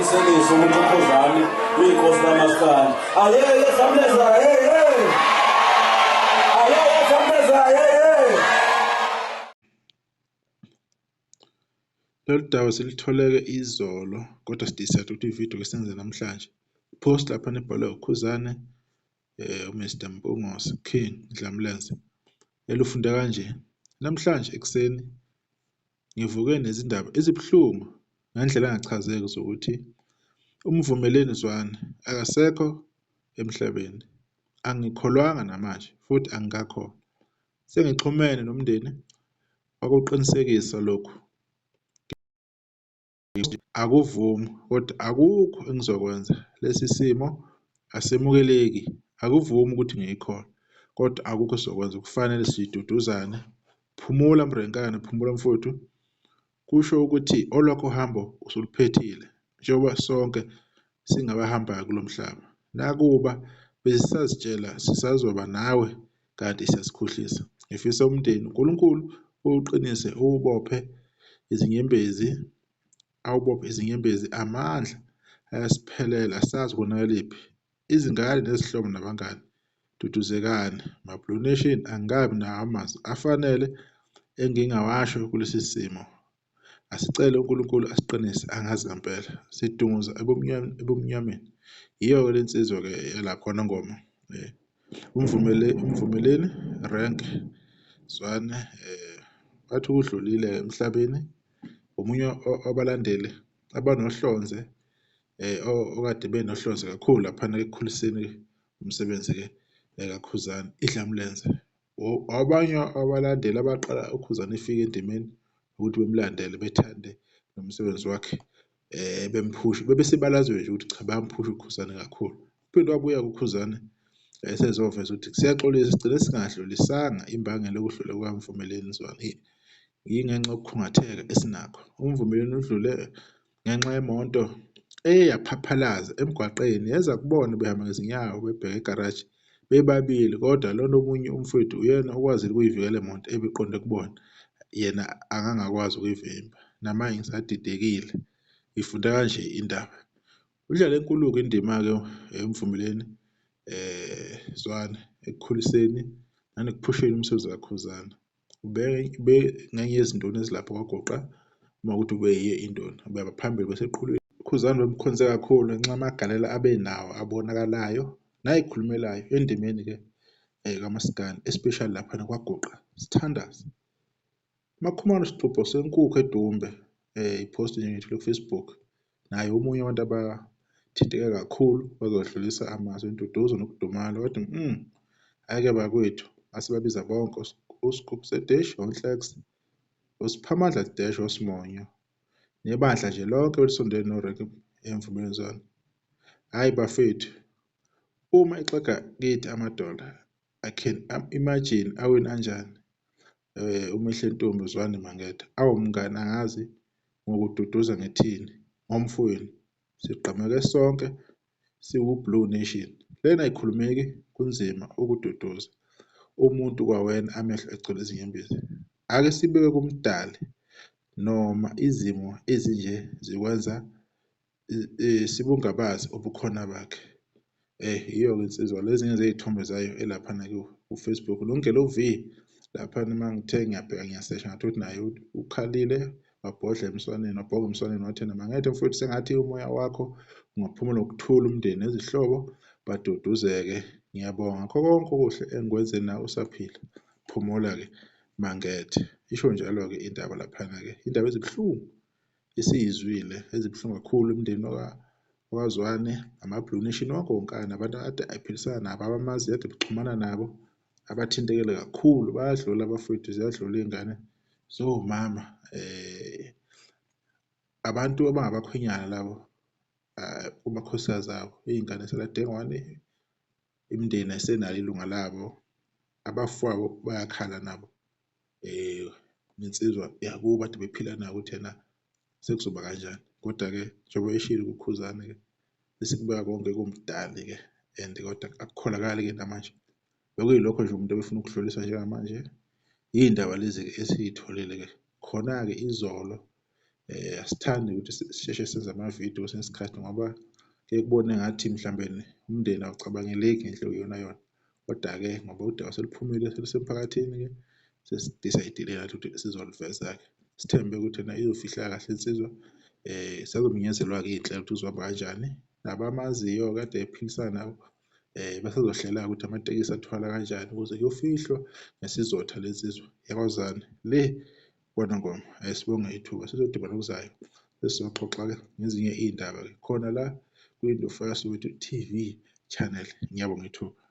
Ukuqinisekisa ukuthi uKhuzani uyinkosi kaMaskandi. Ayeye Dlamleza, hey hey. Ayeye Dlamleza, hey hey. Lolu daba silutholeke izolo kodwa sidecide ukuthi ividiyo ke senze namhlanje. Post lapha nebhalwe uKhuzane uMr Mpungose King Dlamlenze elufunda kanje namhlanje ekuseni ngivuke nezindaba ezibuhlungu ngendlela engachazeki zokuthi uMvumeleni Zwane akasekho emhlabeni. Angikholwanga namanje futhi angikakholwa. Sengixhumene nomndeni wakuqinisekisa lokhu. Akuvumi kodwa akukho engizokwenza. Lesi simo asemukeleki, akuvumi ukuthi ngiyikholwe kodwa akukho esizokwenza kufanele siduduzane. Phumula Mrenkana, phumula mfowethu. Kusho ukuthi olwakho uhambo usuluphethile njengoba sonke singabahambayo kulo mhlaba. Nakuba besisazitshela sisazoba nawe kanti siyasikhohlisa. Ngifisa umndeni uNkulunkulu uwuqinise uwubophe izinyembezi awubophe izinyembezi amandla ayasiphelela asazi konakelephi izingane nezihlobo nabangani duduzekani ma-Blue Nation angikabi nawo amazwi afanele engingawasho kulesi simo asicele uNkulunkulu asiqinise angazi ngempela sidunguza ebumnyameni yiyo-ke le nsizwa-ke yalapha kwaNongoma umvumele umvumeleni rank Zwane bathi udlulile emhlabeni omunye wabalandeli abanohlonze okade benohlonze kakhulu laphana ekukhuliseni umsebenzi-ke kaKhuzani iDlamlenze. Abanye abalandeli abaqala uKhuzani efika endimeni ukuthi bemlandele bethande nomsebenzi wakhe bemphusha bebesebalazweni nje ukuthi cha bayamphusha uKhuzani kakhulu. Uphinde wabuya uKhuzani esezoveza ukuthi siyaxolisa sigcine singadlulisanga imbangela yokudlula kukaMvumeleni Zwane yingenxa yokukhungatheka esinakho. UMvumeleni udlule ngenxa yemoto eye yaphaphalaza emgwaqeni yeza kubona behamba ngezinyawo bebheke egaraji bebabili kodwa lona omunye umfowethu uyena okwazile ukuyivikela imoto ebiqonde kubona yena akangakwazi ukuyivimba. Namanje ngisadidekile ngifunda kanje indaba. Udlale enkulu-ke indima-ke eMvumeleni Zwane ekukhuliseni nanekuphusheni umsebenzi kaKhuzani. Ubeke ngenye yezinduna ezilapho kwaGuqa uma ukuthi ubeyiyo induna ubeba phambili kweseqhulwini. UKhuzani bemkhonze kakhulu ngenxa yamagalelo abenawo abonakalayo nayikhulumelayo endimeni-ke kaMaskandi especially laphana kwaGuqa sithandaze. MaKhumalo Sigubhu senkukhu eDumbe iphosti nje ngithole ku-Facebook naye omunye wabantu abathinteke kakhulu bazodlulisa amazwi enduduzo nokudumala kodwa hhayi-ke bakwethu asebabiza bonke uSgubhu Sedeshi, oNhleks, uSiphamandla Dash, oSimonyo nebandla nje lonke elisondele noRenki emvumelweni zona. Hhayi bafethu, uma exega kithi amadola I can imagine awini anjani uMihle Ntombi Zwane Mangethe. Awu mngani angazi ngokududuza ngithini ngomfowenu sigqameke sonke siwu-Blue Nation. Lena ayikhulumeki kunzima ukududuza umuntu kwawena amehlo egcwele izinyembezi. Ake sibeke kuMdali noma izimo ezinje zikwenza sibungabaze ubukhona bakhe. Yiyo-ke insizwa le ezinye zey'thombe zayo elaphana ku-Facebook. Lungelo V laphana uma ngithe ngiyabheka ngiyasesha ngathola ukuthi naye ukhalile wabhodla emswaneni wabhonga emswaneni wathi yena Mangethe mfowethu sengathi umoya wakho ungaphuma nokuthula umndeni nezihlobo baduduzeke. Ngiyabonga ngakho konke okuhle engikwenze nawe usaphila. Phumula-ke Mangethe. Isho njalo-ke indaba laphana-ke, indaba ezibuhlungu esiyizwile ezibuhlungu kakhulu emndenini wakwaZwane, ama-Blue Nation wonke wonkana, abantu akade ephilisana nabo, abamaziyo ade bexhumana nabo, abathintekile kakhulu. Bayadlula abafowethu, ziyadlula iy'ngane zomama abantu abangabakhwenyana labo kumakhosikazi abo, iy'ngane sala dengwane, imindeni ayisenalo ilunga labo, abafowabo bayakhala nabo. Nensizwa yakubo ade bephila nayo ukuthi yena sekuzoba kanjani kodwa-ke njengoba eshilo kuKhuzani-ke esikubeka konke kuMdali-ke and kodwa akukholakali-ke namanje bekuyilokho nje umuntu ebefuna ukudlulisa njengamanje iy'ndaba lezi-ke esiy'tholile-ke khona-ke izolo Asithandi ukuthi sisheshe senze amavidiyo kwesinye isikhathi ngoba kuye kubone ngathi mhlambe umndeni awucabangeleki ngendlela okuyiyona yona. Kodwa-ke ngoba udaba seluphumile selusemphakathini-ke sesi-decide-ile nathi ukuthi sizoluveza-ke. Sithembe ukuthi ena izofihleka kahle insizwa sazomenyezelwa-ke iy'nhlelo ukuthi kuzohamba kanjani. Nabamaziyo kade ephilisana nabo basazohlela-ke ukuthi amatekisi athwala kanjani ukuze kuyofihlwa ngesizotha le nsizwa yakwaZwane le KwaNongoma. Sibonge ithuba sizodibana okuzayo sesizoxoxa-ke ngezinye iy'ndaba-ke khona la kwiNdofaya Soweto TV channel. Ngiyabonga ithuba.